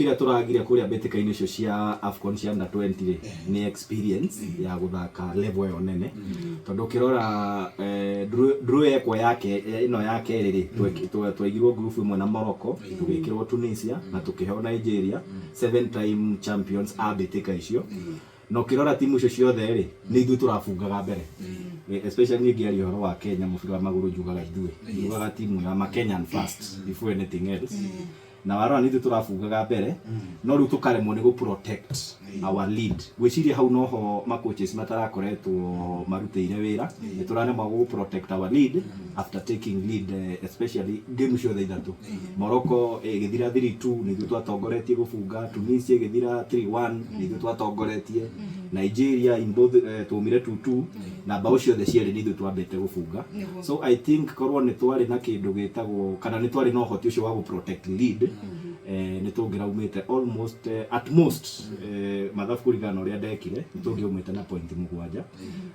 Ĩrĩa tũragire kũrĩa mbĩtĩka-inĩ icio cia AFCON cia under 20 rĩ, nĩ experience ya gũthaka level ĩyo nene, tondũ ũkĩrora draw yekwo yake ĩno ya kerĩ rĩ, twaigirwo group ĩmwe na Morocco, tũgĩkĩrwo Tunisia na tũkĩheo Nigeria, seven time champions a mbĩtĩka icio. Na ũkĩrora timu icio ciothe rĩ, nĩ ithuĩ tũrabungaga mbere. Especially niĩ ngĩaria ũhoro wa Kenya mũbira wa magũrũ, njugaga ithuĩ, njugaga timu ya ma Kenyan first before anything else. Na warora nĩ ithuĩ tũrabungaga mbere, no rĩu tũkaremwo nĩ gũ protect our lead. Ngwĩciria hau noho ma coaches matarakoretwo marutĩire wĩra. Nĩ tũraremwo gũ protect our lead after taking lead, especially game ciothe ithatũ. Morocco ĩgĩthira 3-2, nĩ ithuĩ twatongoretie gũbunga. Tunisia ĩgĩthira 3-1, nĩ ithuĩ twatongoretie. Nigeria in both twaumire 2-2, na mbaũ ciothe cierĩ nĩ ithuĩ twambĩte gũbunga. So I think korwo nĩ twarĩ na kĩndũ gĩtagwo, kana nĩ twarĩ na ũhoti ũcio wa gũ protect lead, nĩ tũngĩraumĩte almost, at most, mathabu kũringana na ũrĩa ndekire, nĩ tũngĩaumĩte na point 7.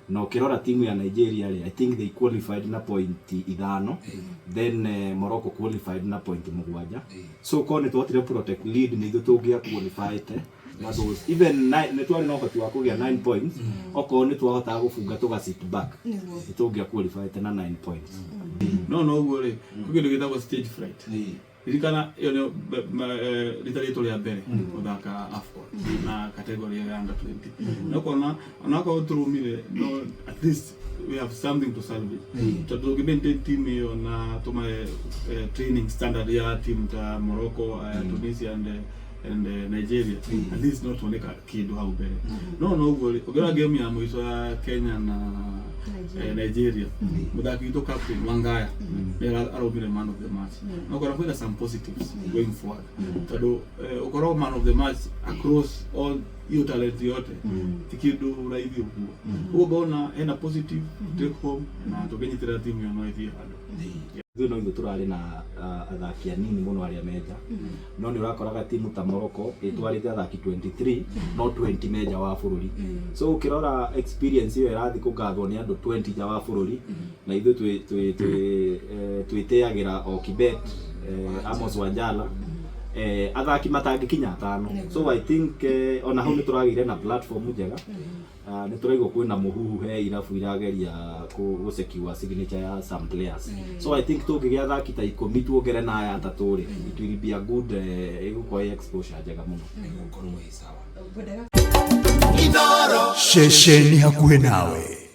Na ũkĩrora timu ya Nigeria rĩ, I think they qualified na point 5, then Morocco qualified na point 7. So korwo nĩ twahotire protect lead, nĩ ithuĩ tũngĩa qualified na those even nine. Nĩ twarĩ na ũhoti wa kũgĩa 9 points okorwo nĩ twahotaga gũbunga tũga sit back. Nĩ tũngĩa qualified na 9 points. No ũguo rĩ, kwĩ kĩndũ gĩtagwo stage fright. Ririkana ĩyo nĩyo rita rĩtũ rĩa mbere gũthaka AFCON na category ya under 20. No kona onakorwo tũrumire, no at least we have something to salvage, tondũ tũngĩ maintain team ĩyo na tũmahe training standard ya team ta Morocco, Tunisia and Nigeria, at least no tuone kĩndũ hau mbere. No ũguo rĩ, ũngĩrora game ya mũico ya Kenya na Nigeria, mũthaki witũ captain Wangaya nĩ araumire man of the match. No kora kwĩna some positives going forward, tondũ ũkorwo man of the match across all hiyo talent yote ti kĩndũ raithi ũguo. Ũguo ngona hena positive take home, na tũngĩnyitĩrĩra timu ĩyo no ĩthiĩ handũ. Ithuĩ no ithuĩ tũrarĩ na athaki anini mũno arĩa menja, no nĩ ũrakoraga timu ta Morocco ĩtwarĩte athaki 23, no 20 menja wa bũrũri. So ũkĩrora experience ĩyo ĩrathiĩ kũgathwo nĩ andũ 20 nja wa bũrũri, na ithuĩ twĩtĩagĩra o Kibet, Amos Wanjala, athaki matangĩkinya atano. So I think ona hau nĩ tũragĩire na platform njega. Nĩ tũraigua kwĩna mũhuhu he irabu irageria gũ secure signature ya some players. So I think tũngĩgĩa athaki ta 10, tuongere na aya atatũ rĩ, it will be a good, ĩgũkorwo ĩ exposure njega mũno. Ĩgũkorwo ĩ sawa. Ceceni hakuhĩ nawe.